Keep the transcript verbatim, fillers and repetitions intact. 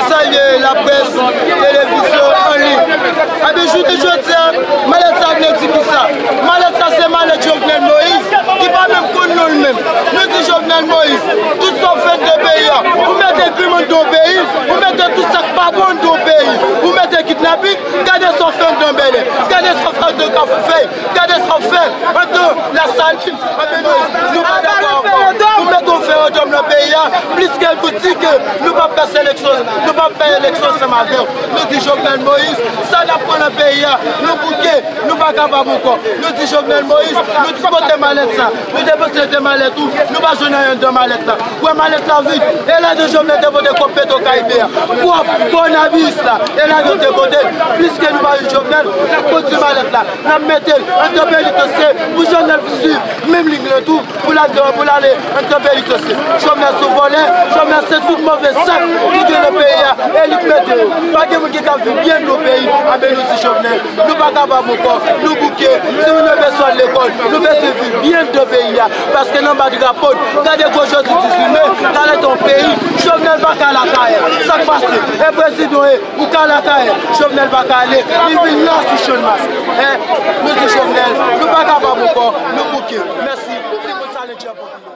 Salye laprès, televizyon an liy. Ebyen, jounen jodi a, malèt sa vle di kisa? Malèt sa se malèt Jovenel Moïse, ki pa menm konn non l menm. Nou di Jovenel Moïse, tout sa w fè anndan peyi a, ou mete krim anndan peyi, ou mete tout sa k pa bon anndan peyi, ou mete kidnaping, gade sa w fè anndan Bèlè, gade sa w fè anndan Kafou Fèy, gade sa w fè anndan Lasalin. Jovenel Moïse, nou pa dakò avè w. Nou mete yon referandòm nan peyi a, pliske nou di ke nou p ap fè seleksyon, nou p ap fè eleksyon ansanm avè w. Nou di Jovenel Moïse, sa n ap pran nan peyi a, nou bouke, nou pa kapab ankò. Nou di Jovenel Moïse, nou depoze malèt sa, nou depoze malèt ou, nou pa jwenn anyen anndan malèt la. Ou wè malèt la vid, e ladan Jovenel te pote kòb Petro Caribe a, kòb kowonaviris la, e ladan yo te pote l. Pliske nou pa jwenn Jovenel, n ap pwodui malèt la, n ap mete l anndan Bèlè Tose pou Jovenel swiv menm liy lan tou, pou l al, pou l ale anndan Bèlè Tose. Jovenel se yon vòlè, Jovenel se tout move zak ki gen nan peyi a, e li k mete yo. Pa gen moun ki ka viv byen anndan yon peyi, anben nou di Jovenel, nou pa kapab ankò, nou bouke, timoun yo bezwen al lekòl, nou bezwen viv byen anndan peyi a, paske nan ba drapo n, gade gwo jodi dizuit me, gade yon peyi, Jovenel pa ka lakay, sa k pase, e prezidan w ye, ou ka lakay, Jovenel pa ka ale, li vin la sou Channmas. Hein? Nou di Jovenel, nou pa kapab ankò, nou bouke. Mèsi, se konsa nèg yo ap